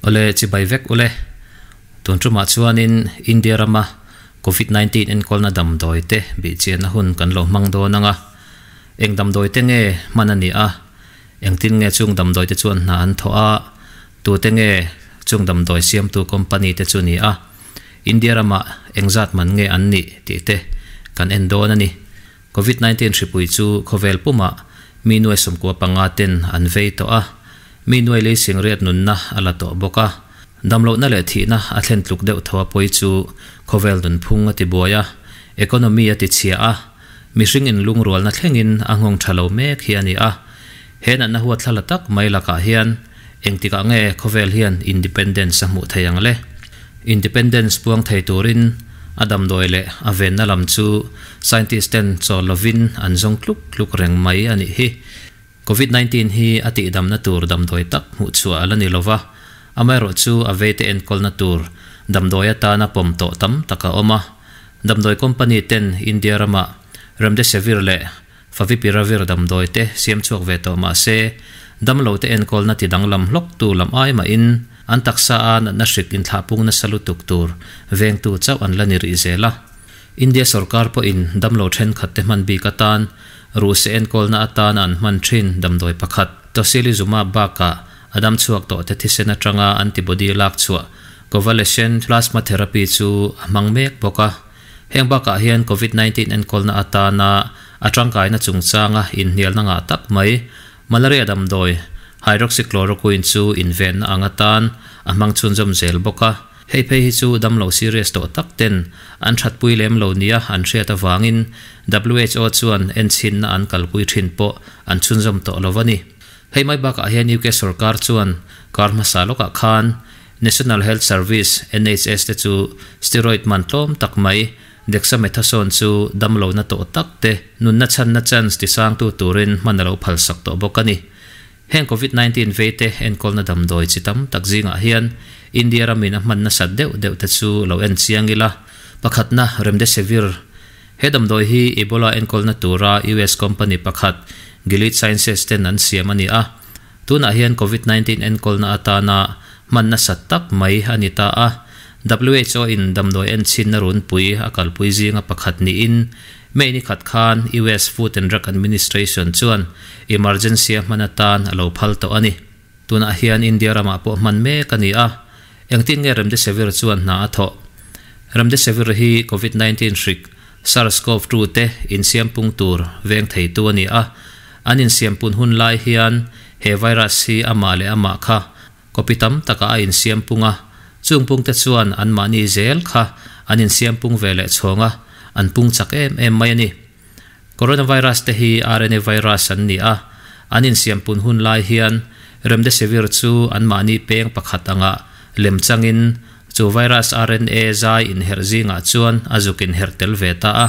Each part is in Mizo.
Awle chibai vek ule. Tun tumah chuanin India rama Covid 19 enkawlna damdawi te bihchianna hun kan lo hmang dawn anga. Eng damdawi te nge hman a ni a, engtin nge chung damdawi te chuan hna an thawh a, tute nge chung damdawi siamtu company te chu ni a, India ramah engzat man nge an nih tih te kan en dawn a ni. Covid 19 hripui chu khawvel pumah mi nuai 95 ten an vei tawh a, mi nuai lei singriat nunna a la tawh bawk a. Damlohna leh thihna a thlen tluk deuh tho a pawi chu khawvel nunphung a ti buai a, economy a ti chhia a, mihring inlungrualna thlengin a nghawng tha lo mek hi a ni a. He natna huatthla la tak mai lakah hian engtikah nge khawvel hian independence a hmuh thei ang le? Independence puang thei turin a damdawi leh a venna lam chu scientist ten chawl lovin an zawng tluk tluk reng mai a nih hi. Covid 19 hi a tihdamna tur damdawi tak hmuh chhuah a la ni lova, amaherawhchu a veite enkawlna tur damdawi atana pawm tawh tam tak a awm a. Damdawi company ten India ramah Remdesivir leh Favipiravir damdawi te siam chhuak ve tawh mah se, damlo te enkawlna ti danglam hlawk tu lam ai mahin an taksa a natna hrik inthlahpung nasa lutuk tur vengtu chauh an la ni rih zel a. India sorkar pawhin damlo thenkhat te hman bik atan ruhseh enkawlna atana an hman thin damdawi pakhat Tocilizumab bakah a dam chhuak tawh te thisen atanga antibody lak chhuah Convalescent plasma therapy chu a hmang mek bawk a. Heng bakah hian Covid 19 enkawlna atana a tangkaina chungchanga inhnialna ngah tak mai malaria damdawi hydroxychloroquine chu invenna ang atan a hmang chhunzawm zel bawk a. Hei phei hi chu damlo serious tawh tak ten an thatpui lem lo nia an hriat avangin WHO chuan enchhinna an kalpui thin pawh an chhunzawm tawh lo a ni. Hei mai bakah hian UK sorkar chuan kar hmasa lawkah khan National Health Service, NHS, te chu steroid man tlawm tak mai dexamethasone chu damlohna tawh tak te nunna chhanna chance tisangtu turin hman a lo phalsak tawh bawk a ni. Heng Covid 19 veite enkawlna damdawi chi tam tak zingah hian India ramin a hman nasat deuh deuh te chu lo en chiang ila. Pakhatna Remdesivir. He damdawi hi Ebola enkawlna tura US company pakhat Gilead Sciences ten an siam a ni a. Tunah hian Covid 19 enkawlna atana hman nasat tak mai a ni ta a. WHO in damdawi enchhinna runpui a kalpui zinga pakhat niin May ni khat khan US Food and Drug Administration chuan emergency a hman atan a lo phal tawh a ni. Tunah hian India ramah pawh hman mek a ni a. Engtin nge Remdesivir chuan hna a thawh? Remdesivir hi Covid 19 hrik SARS-CoV-2 te insiampung tur veng theitu a ni a. An insiampun hun lai hian he virus hi amah leh amah kha copy tam taka a insiampung a. Chungpung te chuan anmahni zel kha an insiampung ve leh chhawng a, an pung chak em em mai a ni. Coronavirus te hi RNA virus an ni a, an insiampun hun lai hian Remdesivir chu anmahni peng pakhat anga lem changin chu virus RNA zai inherh zingah chuan a zuk inherh tel ve ta a.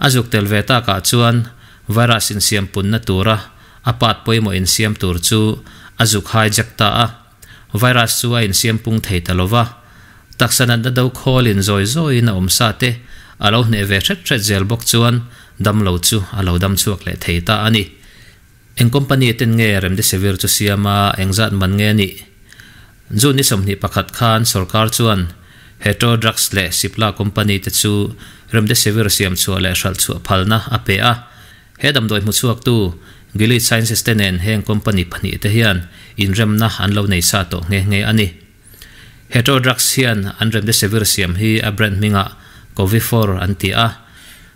A zuk tel ve takah chuan virus insiampunna tura a part pawimawh insiam tur chu a zuk hijack ta a. Virus chu a insiampung thei ta lova. Taksa natna do khawlin zawi zawiin a awm sa te a lo hneh ve hret hret zel bawk chuan damlo chu a lo dam chhuak leh thei ta a ni. Eng company ten nge Remdesivir chu siam a, engzat man nge a nih? June ni 21 khan sorkar chuan Hetero Drugs leh Cipla company te chu Remdesivir siam chhuah leh hralh chhuah phalna a pe a. He damdawi hmu chhuaktu Gilead Sciences te nen heng company pahnih te hian inremna an lo nei sa tawh nghe nghe a ni. Hetero Drugs hian an Remdesivir siam hi a brand hmingah Covifor an ti a.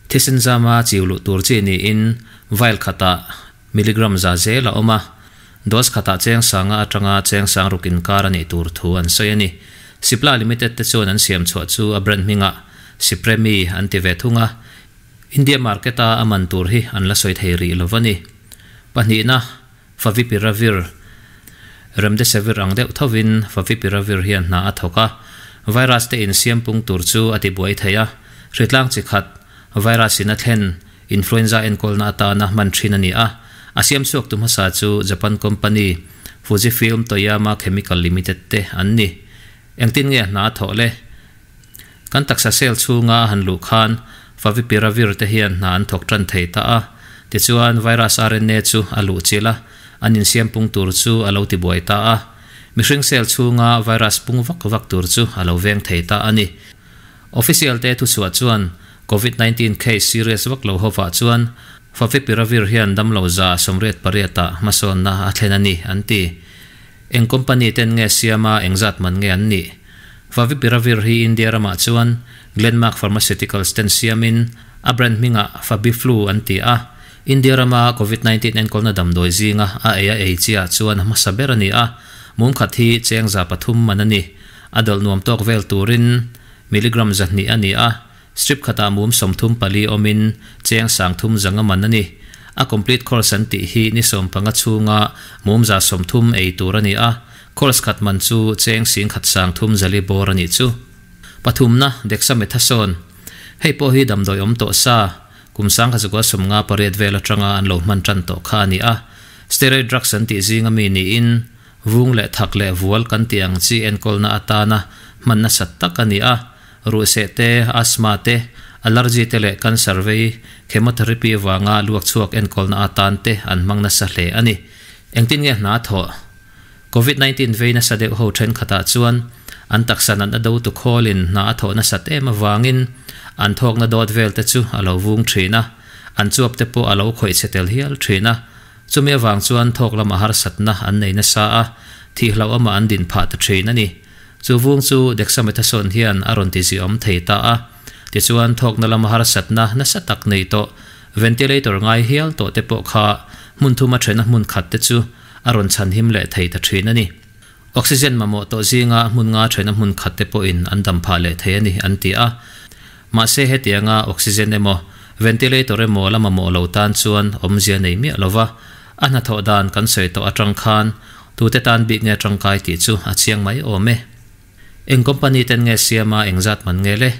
Thisen zama chiu luh tur chi niin vial khatah milligram za zel a awm a. Dose khatah cheng sanga atanga cheng sang ruk inkar a nih tur thu an sawi a ni. Cipla Limited te chuan an siam chhuah chu a brand hmingah Cipremi an ti ve thung a. India market a a man tur hi an la sawi thei rih lo a ni. Pahnihna Favipiravir. Remdesivir ang deuh thovin Favipiravir hian hna a thawk a. Virus te insiampung tur chu a ti buai thei a. Hritlang chi khat virus in a thlen influenza enkawlna atana hman thin a ni a. A siam chhuak tu hmasa chu Japan company Fujifilm Toyama Chemical Limited te an ni. Engtin nge hna a thawh le? Kan taksa cell chhunga han luh khan Favipiravir te hian hna an thawk tan thei ta a. Tichuan virus RNA chu a luh chil a, an insiampung tur chu a lo ti buai ta a. Mihring cell chhunga virus pung vak vak tur chu a lo veng thei ta a ni. Official te thuchhuah chuan Covid 19 case serious vak lo hovah chuan Favipiravir hian damlo 88% ah hmasawnna a thlen a ni, an ti. Eng company ten nge siama engzat man nge an nih? Favipiravir hi India ramah chuan Glenmark Pharmaceuticals ten siamin a brand hmingah Fabiflu an ti a. India rama Covid 19 enkawlna damdawi zinga a ei a ei chiah chuan a hmasa ber a ni a, mum khat hi cheng 300 man a ni. A dawlh nuam tawk vel turin milligram 200 a ni a, strip khatah mum 34 awmin cheng 300 man a ni. A complete course an tih hi ni 15 chhunga mum 130 ei tur a ni a, course khat man chu cheng 1340 bawr a nih chu. Pathumna, Dexamethasone. Hei pawh hi damdawi awm tawh sa, kum 1958 vel atanga an lo hman tan tawh kha a ni a. Steroid drugs an tih zinga mi niin, vung leh thak leh vual kan tih ang chi enkawlna atana hman nasat tak a ni a. Ruhseh te, asthma te, allergy te leh cancer vei, chemotherapy vanga luak chhuak enkawlna atan te an hmang nasa hle a ni. Engtin nge hna thawh? Covid 19 vei nasa deuh ho thenkhatah chuan an taksa natna do tu khawlin hna a thawh nasat em avangin an thawkna dawt vel te chu a lo vung thin a, an chuap te pawh a lo khawih chhe tel hial thin a. Chumi avang chuan thawk lama harsatna an nei nasa a, thih hlauh amah an din phah ta thin a ni. Chu vung chu Dexamethasone hian a rawn ti ziawm thei ta a. Tichuan thawkna lama harsatna nasa tak nei tawh, ventilator ngai hial tawh te pawh kha hmun thuma thena hmun khat te chu a rawn chhanhim leh thei ta thin a ni. Oxygen mamawh tawh zinga hmun nga thena hmun khat te pawhin an dam phah leh thei a ni, an ti a. Mahse hetianga oxygen emaw, ventilator emaw la mamawh lo tan chuan awmzia nei miah lova, a hnathawh dan kan sawi tawh atang khan tute tan bik nge tangkai tih chu a chiang mai awm e. Eng company ten nge siama engzat man nge le?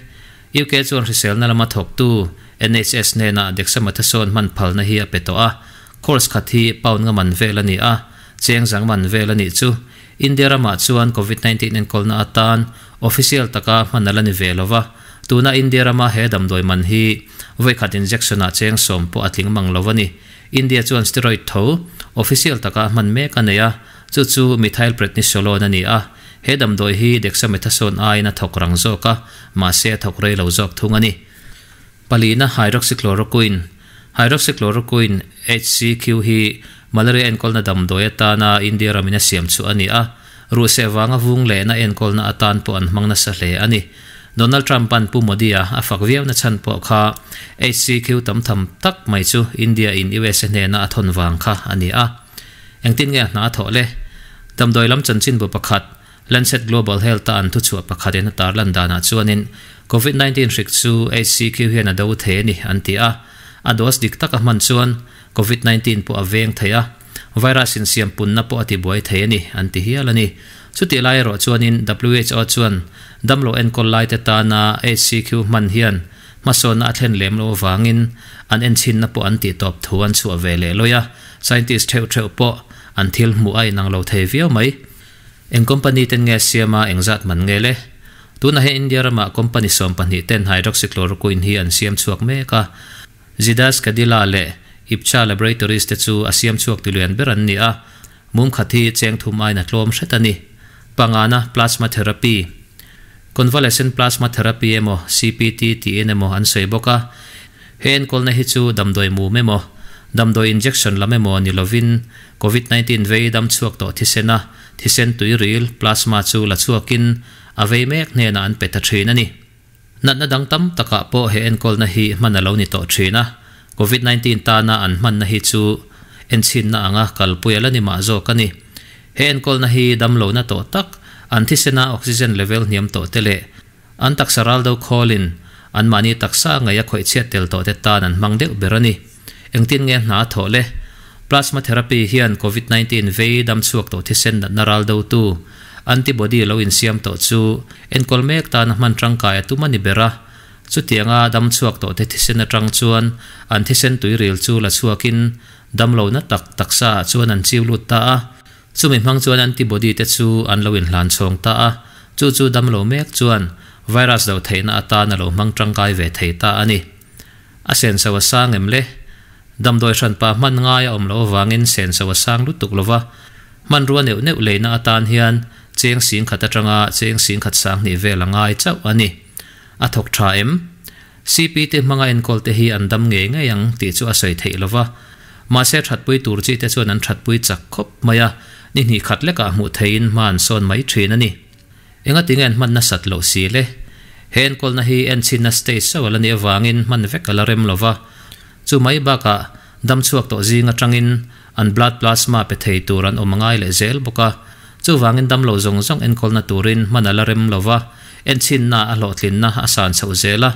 UK chuan hriselna lama thawktu NHS hnenah dexamethasone hman phalna hi a pe tawh a, course khat hi pound nga man vel a ni a, cheng zang man vel a nih chu. India ramah chuan Covid 19 enkawlna atan official taka hman a la ni ve lova, tuna India rama he damdawi man hi vawi khat injection ah cheng 10 pawh a tling mang lo a ni. India chuan steroid tho official taka hman mek a nei a, chu chu methylprednisolone a ni a. He damdawi hi dexamethasone aiin a thawk rang zawk a, mahse a thawk rei lo zawk thung a ni. Palina hydroxychloroquine. Hydroxychloroquine, HCQ, hi malaria enkawlna damdawi atana India ramin a siam chu a ni a, ruhseh vanga vung lehna enkawlna atan pawh an hmang nasa hle a ni. Donald Trump-a'n Pu Modi-a a fak viauna chhan pawh kha HCQ tam tham tak mai chu India-in USA hnena a thawn vang kha a ni a. Engtin nge a hna a thawh le? Damdawi lam chanchinbu pakhat, Lancet Global Health-a an thuchhuah pakhatin a tarlan danah chuanin Covid 19 hrik chu HCQ hian a do thei a ni an ti a. A dose dik tak a hman chuan Covid 19 pawh a veng thei a, virus insiam punna pawh a tibuai thei a ni an ti hial a ni. Chutih lai erawh chuanin WHO chuan damlo enkawl laite tana HCQ hman hian hmasawnna a thlen lem lo avangin an enchhinna pawh an tihtawp thu an chhuah ve leh lawi a, scientist theuh theuh pawh an thil hmuh a inang lo thei viau mai. Eng company ten nge siama engzat man nge le? Tunah hian India ramah company 12 ten hydroxychloroquine hi an siam chhuak mek a. Zydus Cadila leh Ipca Laboratories te chu a siam chhuak tilian ber an ni a, mum khat hi cheng thum aiin a tlawm hret a ni. Pangana plasma therapy. Convalescent plasma therapy emaw CPT tiin emaw an sawi bawk a. He enkawlna hi chu damdawi mum emaw, damdawi injection lam emaw ni lovin Covid 19 vei dam chhuak tawh thisena thisen tuiril, plasma, chu la chhuakin a vei mek hnenah an pe ta thin a ni. Natna dang tam takah pawh he enkawlna hi hman a lo ni tawh thin a, Covid 19 tana an hmanna hi chu enchhinna anga kalpui a la ni mah zawk a ni. He enkawlna hi damlohna tawh tak, an thisena oxygen level hniam tawh te leh an taksa ral do khawlin anmahni taksa ngaih a khawih chhiat tel tawh te tan an hmang deuh ber a ni. Engtin nge hna a thawh le? Plasma therapy hian Covid 19 vei dam chhuak tawh thisen natna ral dotu antibody lo insiam tawh chu enkawl mek tana hman tangkai a tum a ni ber a. Chutianga dam chhuak tawh te thisen atang chuan an thisen tuiril chu la chhuakin damlohna tak taksa ah chuan an chiu lut ta a. Chumi hmang chuan antibody te chu an lo inhlan chhawng ta a, chu chu damlo mek chuan virus do theihna atan a lo hmang tangkai ve thei ta a ni. A senso a sang em le? Damdawi hranpa hman ngai a awm loh avangin senso a sang lutuk lova. Hmanrua neuh neuh leina atan hian cheng 10,000 atanga cheng 10,200 vel a ngai chauh a ni. A thawk tha em? CP te hmanga enkawl te hi an dam ngei ngei ang tih chu a sawi theih lova. Mahse thatpui tur chi te chuan an thatpui chak khawp mai a, ni hnih khat lekah hmuh theihin hma an sawn mai thin a ni. Engatinge an hman nasat loh si le? He enkawlna hi enchhinna stage chauh a la nih avangin hman vek a la rem lova. Chu mai bakah dam chhuak tawh zing atangin an blood plasma pe thei tur an awm a ngai leh zel bawk a. Chuvangin damlo zawng zawng enkawlna turin hman a la rem lova, enchhinna a hlawhtlinna a san chhoh zel a,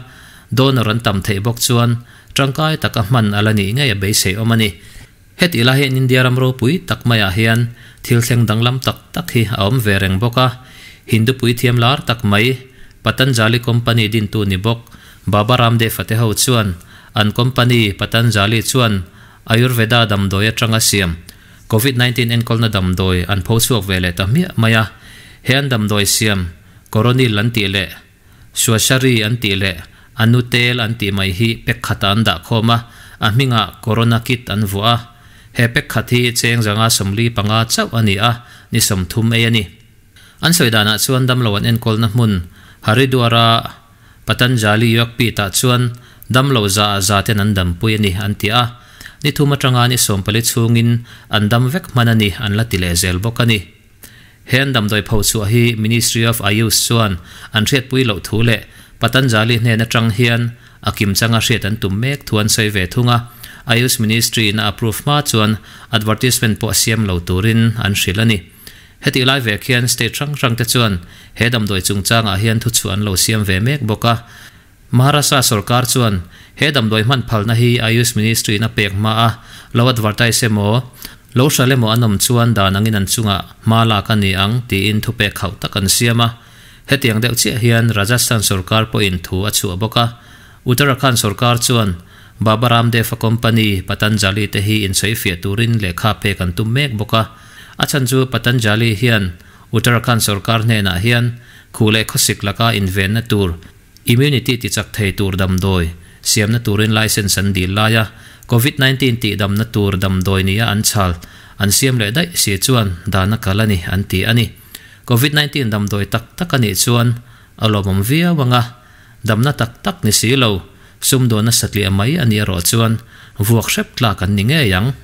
donor an tam theih bawk chuan tangkai taka hman a la nih ngei a beisei awm a ni. Hetih lai hian India ram ropui tak maiah hian thil thleng danglam tak tak hi a awm ve reng bawk a. Hindu puithiam lar tak mai, Patanjali Company dintu ni bawk Baba Ramdev-a te ho chuan an company Patanjali chuan Ayurveda damdawi atanga siam Covid 19 enkawlna damdawi an pho chhuak ve leh ta hmiah mai a. He an damdawi siam Coronil an tih leh Swashari an tih leh Anutel an tih mai hi pek khatah an dah khawm a, a hmingah Corona Kit an vuah a. He pek khat hi cheng 145 chauh a ni a, ni 30 ei a ni. An sawi danah chuan damlo an enkawlna hmun Haridwar-a Patanjali Yogpeeth-ah chuan damlo za ah za ten an dampui a ni an ti a, ni thum atanga ni 14 chhungin an dam vek hman a ni an la ti leh zel bawk a ni. He an damdawi pho chhuah hi Ministry of Ayush chuan an hriatpui loh thu leh Patanjali hnen atang hian a kimchanga hriat an tum mek thu an sawi ve thung a, Ayush Ministry in a approve hma chuan advertisement pawh siam lo turin an hrilh a ni. Hetih lai vek hian state hrang hrang te chuan he damdawi chungchangah hian thuchhuah an lo siam ve mek bawk a. Maharashtra sorkar chuan he damdawi hman phalna hi Ayush Ministry in a pek hma a, lo advertise emaw, lo hral emaw an awm chuan dan angin an chungah hma lak a ni ang tiin thupek hauh tak an siam a. Hetiang deuh chiah hian Rajasthan sorkar pawhin thu a chhuah bawk a. Uttarakhand sorkar chuan Baba Ramdev-a company Patanjali te hi insawifiah turin lehkha pek an tum mek bawk a. A chhan chu Patanjali hian Uttarakhand sorkar hnenah hian khuh leh khawsik laka invenna tur, immunity tichak thei tur damdawi siamna turin license an dil lai a, Covid 19 tihdamna tur damdawi nia an chhal an siam leh daih si chuan dan a kal a ni an ti a ni. Covid 19 damdawi tak tak a nih chuan a lawmawm viau ang a, damna tak tak ni si lo, sumdawnna satliah mai a nih erawh chuan vuak hrep tlak an ni ngei ang.